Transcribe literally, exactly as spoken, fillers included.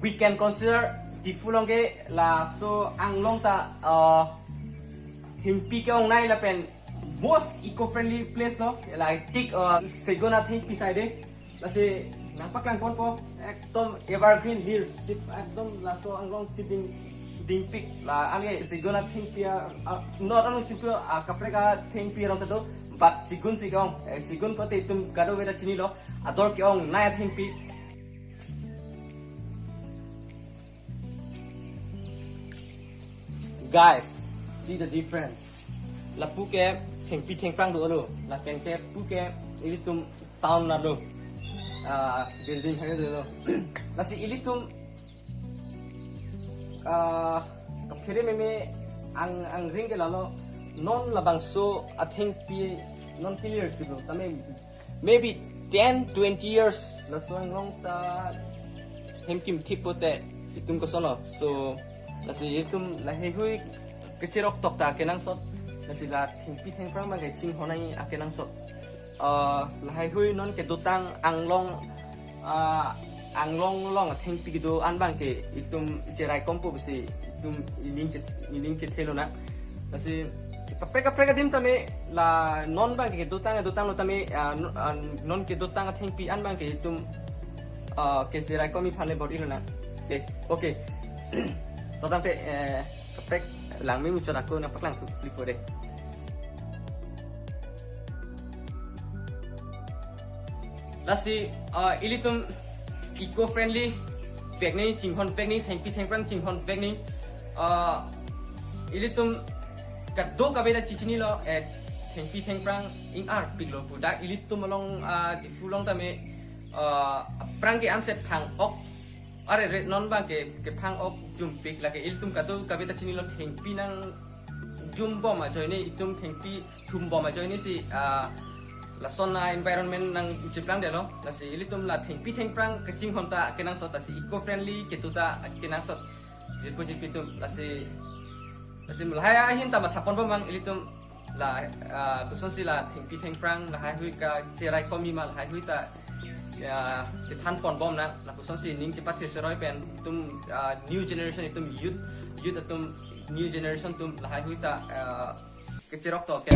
We can consider Diphu along ke laso anglong ta, uh, thengpi ke-ongnei lapen most eco-friendly place lo, like tik, uh, segun athengpi side. Lasi nangpaklang ponpo, ekdom evergreen hills, sip, ekdom laso anglong si ding, dingpik la anke segun athengpi, uh, not only segun, uh, kaprek athengpi arong ta do, but segun si ke-ong, eh, segun kote itum kadokave ta chinilo, ador ke-ongnei athengpi. Guys, see the difference. Lapu ke thengpi thengphrang dolo, lapen ke pu ke ilitum town nalo. Ah, building hang dolo. Lasi ilitum, ah, kaphere meme ang, angring ke lalo, non labangso athengpi non clear si lo. Tame maybe ten, twenty years laso anglong ta hem kimthip pote itum koson lo. So lasi itum laheihui kecherok tok ta akenangsot, lasi la thengpi thengphrang abang ke chinghon nangji akenangsot. Ah, laheihui non kedotang anglong, ah, anglong along athengpi kedo an abang ke itum icherai kompo pusi itum ining chet, ining chethe lonang. Lasi kaprek kaprek adim tame la non abang ke kedotang, kedotang lo tame, ah, non, ah, non kedotang athengpi an abang ke itum, ah, kecherai komi aphan le bor-i lonang. Okay, okay. To tangte, eh, kaprek langme muchot ako nangpaklang thu klik ko dei. Lasi, ah, ilitum eco-friendly vek nangji, chinghon vek nangji, thengpi thengphrang chinghon vek nangji. Ah, ilitum kadokave ta chichinilo, eh, thengpi thengphrang ing-arpik lo pu. Dak ilitum along, ah, Diphu along tame, ah, aphrang ke anset phang-ok. Are re non abang ke, kephang-ok jumpik, lake ilitum kadokave ta chinilo, thengpi nangjumbom ajoine, itum thengpi thumbom ajoine si, ah, lason a-environment nangchiplang detlo. Lasi ilitum la thengpi thengphrang kachinghon ta akenangsot, lasi eco-friendly kedo ta akenangsot. Jirpo jirpi atum, lasi, lasi lahai ahin ta matha ponbom abang ilitum la, ah, kosonsi la thengpi thengphrang laheihui kacherai komi ma laheihui ta, ya, chethan ponbom nang, la kosonsi ning chepathe seroi pen itum, ah, new generation itum youth, youth atum, new generation atum laheihui ta, ah, kecherok tok ke.